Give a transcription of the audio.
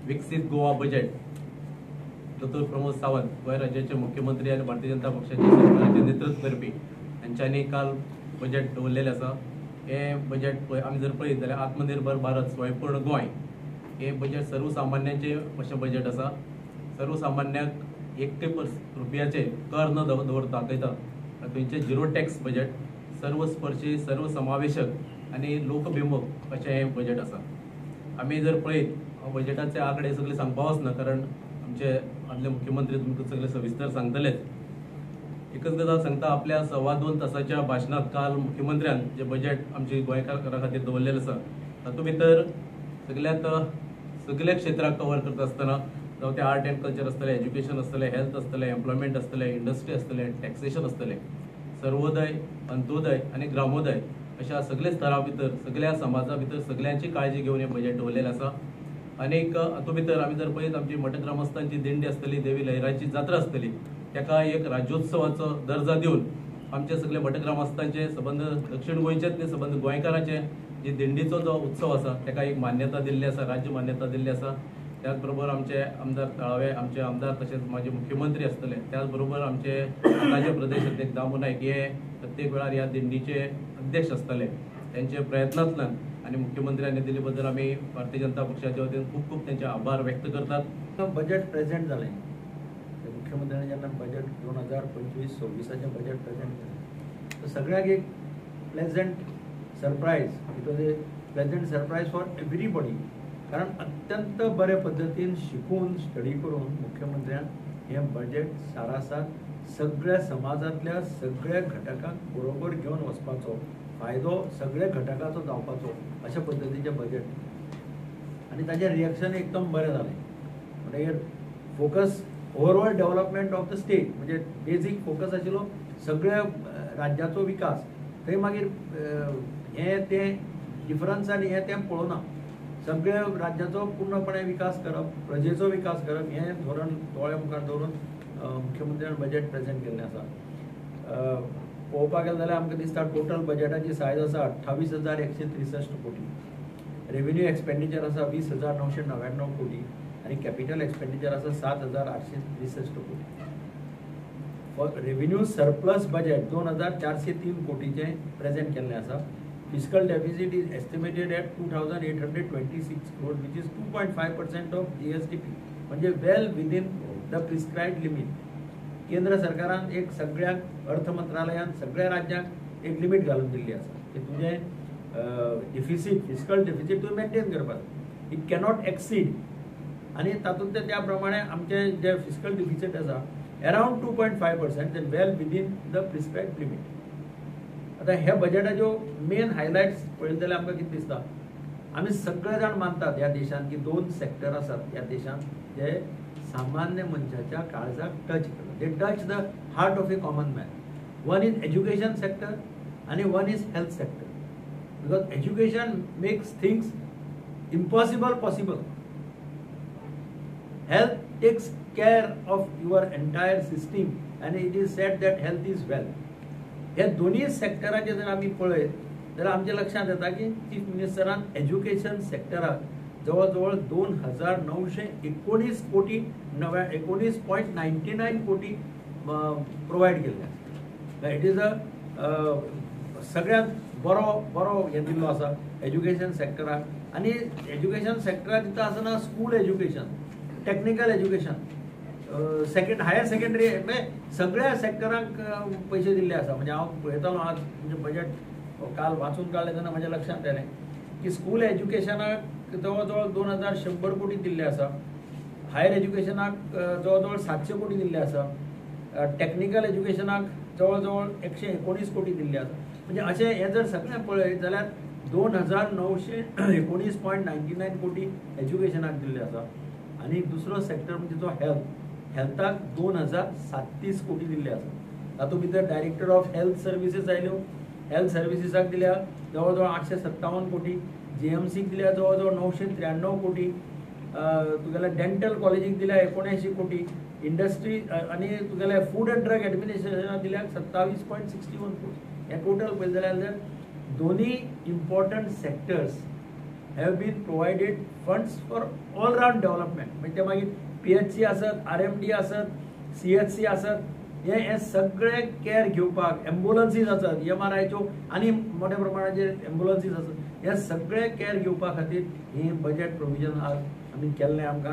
विकसीत गोवा बजेट दोतोर प्रमोद सावंत गोंय राज्याचे मुख्यमंत्री आनी भारतीय जनता पक्षाचे सरकाराचे नेतृत्व करपी हांच्यांनी काल बजेट दवरलेलें आसा. हें बजेट आमी जर पळयत जाल्यार आत्मनिर्भर भारत स्वयंपूर्ण गोंय हें बजेट सर्वसामान्यांचें अशें बजेट आसा. सर्वसामान्यांक एक रुपयाचे कर न दवर दाखयता थंयचें झिरो टॅक्स बजेट, सर्वस्पर्शी, सर्वसमावेशक आनी लोकभिमुख अशें हें बजेट आसा. आमी जर पळयत बजेटाचे आंकडे सगळे सांगपा वचना, कारण आमचे आदले मुख्यमंत्री तुमकां सगळे सविस्तर सांगतलेच. एकच गजाल सांगता, आपल्या 2.25 तासाच्या भाशणांत काल मुख्यमंत्र्यान जे बजेट आमचे गोंयकारां खातीर दवरलेलें आसा तातूंत भितर सगळ्यांत सगळ्या क्षेत्राक कवर करता आसतना, जावं तें आर्ट एंड कल्चर आसतलें, एज्युकेशन आसतलें, हेल्थ आसतलें, एम्प्लॉयमेंट आसतलें, इंडस्ट्री आसतलें, टॅक्सेशन आसतलें, सर्वोदय, अंत्योदय आनी ग्रामोदय अशा सगळे स्तरा भितर सगळ्या समाजा भितर सगळ्यांची काळजी घेवन हें बजेट दवरलेलें आसा. आनीक हातूंत भितर आमी जर पळयत आमची मठग्रामस्थांची दिंडी आसतली, देवी लयराची जात्रा आसतली, ताका एक राज्योत्सवाचो दर्जा दिवन आमचे सगळे मठग्रामस्थांचे सबंद दक्षिण गोंयचेच न्ही सबंद गोंयकारांचे जी दिंडीचो जो उत्सव आसा ताका एक मान्यता दिल्ली आसा, राज्य मान्यता दिल्ली आसा. त्याच बरोबर आमचे आमदार थळावे आमचे आमदार तशेंच माजी मुख्यमंत्री आसतले, त्याच बरोबर आमचे आतांचे प्रदेश अध्यक्ष दामू नायक हे प्रत्येक वेळार ह्या दिंडीचे अध्यक्ष आसतले. त्यांचे प्रयत्नांतल्यान आनी मुख्यमंत्र्यांनी दिल्ले बद्दल आमी भारतीय जनता पक्षाच्या वतीन खूब खूब त्यांचे आभार व्यक्त करतात. बजेट प्रेझेंट जालें, मुख्यमंत्र्यांनी जेन्ना बजेट 2025-26 बजेट प्रेझेंट केलें तर सगळ्यांक एक pleasant surprise, it was a pleasant surprise for everybody. कारण अत्यंत बरे पद्दतीन शिकून स्टडी करून मुख्यमंत्र्यान हें बजेट सारासार सगळ्या समाजांतल्या सगळ्या घटकांक बरोबर घेवन वचपाचो फायदो सगळ्या घटकाचो जावपाचो अशा पद्दतीचें बजेट आनी ताचें रिएक्शन एकदम बरें जालें. म्हणटगीर focus overall development of the state, म्हणजे बेजीक फोकस आशिल्लो सगळ्या राज्याचो विकास, थंय मागीर हें तें डिफरन्स आनी हें तें पळोवना, सगळ्या राज्याचो पूर्णपणे विकास करप, प्रजेचो विकास करप हें धोरण दोळ्या मुखार दवरून मुख्यमंत्र्यान बजेट प्रेझेंट केल्लें आसा. पळोवपाक गेलें जाल्यार आमकां दिसता टोटल बजेटाची सायज आसा 28,163 कोटी, रेव्हेन्यू एक्सपेंडिचर आसा 20,999 कोटी आनी कॅपिटल एक्सपेंडिचर आसा 7,863 कोटी. रेव्हेन्यू सरप्लस बजेट 2,403 कोटीचें प्रेझेंट केल्लें आसा. Fiscal deficit is estimated at 2,826 crore, which is 2.5% of GSDP, म्हणजे well within the prescribed limit. केंद्र सरकारान एक सगळ्यांक अर्थ मंत्रालयान सगळ्या राज्यांक एक लिमीट घालून दिल्ली आसा की तुजें डिफिसीट, फिस्कल डेफिसीट तुवें मेंटेन करपाक, it cannot exceed. आनी तातूंत त्या प्रमाणे आमचे जे फिस्कल डिफिसीट आसा around 2.5%, then well within the prescribed limit. आतां ह्या बजेटाच्यो मेन हायलायट्स पळयले जाल्यार आमकां कितें दिसता, आमी सगळे जाण मानतात ह्या देशांत की दोन सेक्टर आसात ह्या देशांत जे सामान्य मनशाच्या काळजाक टच करतात, they touch the heart of a common man. One is education sector आनी one is health sector, because education makes things impossible possible. Health takes care of your entire system आनी it is said that health is wealth. हे दोन्ही सेक्टराचे जर आमी पळयत जाल्यार आमच्या लक्षांत येता की चीफ मिनिस्टरान एज्युकेशन सेक्टराक जवळ जवळ 2,919 कोटी 19.99 कोटी प्रोवायड केल्ले आसा. It is a सगळ्यांत बरो बरो हें दिल्लो आसा एज्युकेशन सेक्टराक. आनी एज्युकेशन सेक्टराक दिता आसतना school education, technical education, second higher secondary, म्हणजे सगळ्या सेक्टरांक पयशे दिल्ले आसा. म्हणजे हांव पळयतालो आज म्हणजे बजेट काल वाचून काडलें तेन्ना म्हज्या लक्षांत आयलें की स्कूल एज्युकेशनाक जवळ जवळ 2,100 कोटी दिल्ले आसा, हायर एज्युकेशनाक जवळ जवळ 700 कोटी दिल्ले आसा, टॅक्निकल एज्युकेशनाक जवळ जवळ 119 कोटी दिल्ले आसा. म्हणजे अशें हें जर सगळें पळयत जाल्यार 2,919.99 कोटी एज्युकेशनाक दिल्ले आसा. आनी दुसरो सेक्टर म्हणजे जो हेल्थ, हेल्थाक 2,037 कोटी दिल्ले आसा. तातूंत भितर डायरेक्टर ऑफ हेल्थ सर्विसीस आयल्यो, हेल्थ सर्विसीसाक दिल्या जवळ जवळ 857 कोटी, जीएमसीक दिल्या जवळ जवळ 993 कोटी, तुगेल्या डेंटल कॉलेजीक दिल्या 79 कोटी, इंडस्ट्री आनी तुगेल्या फूड अँड ड्रग एडमिनिस्ट्रेशनाक दिल्या 27.61 कोटी. हे टोटल पळयलें जाल्यार दोन्ही important sectors have been provided funds for all round development. म्हणजे ते मागीर पीएचसी आसत, आरएमडी आसत, सीएचसी आसत, हे हे सगळे केअर घेवपाक एम्बुलन्सीज आसत, एमआरआयच्यो आनी मोठ्या प्रमाणाचेर एम्बुलन्सीज आसत, हे सगळे केअर घेवपा खातीर ही बजेट प्रोविजन आज आमी केल्लें आमकां.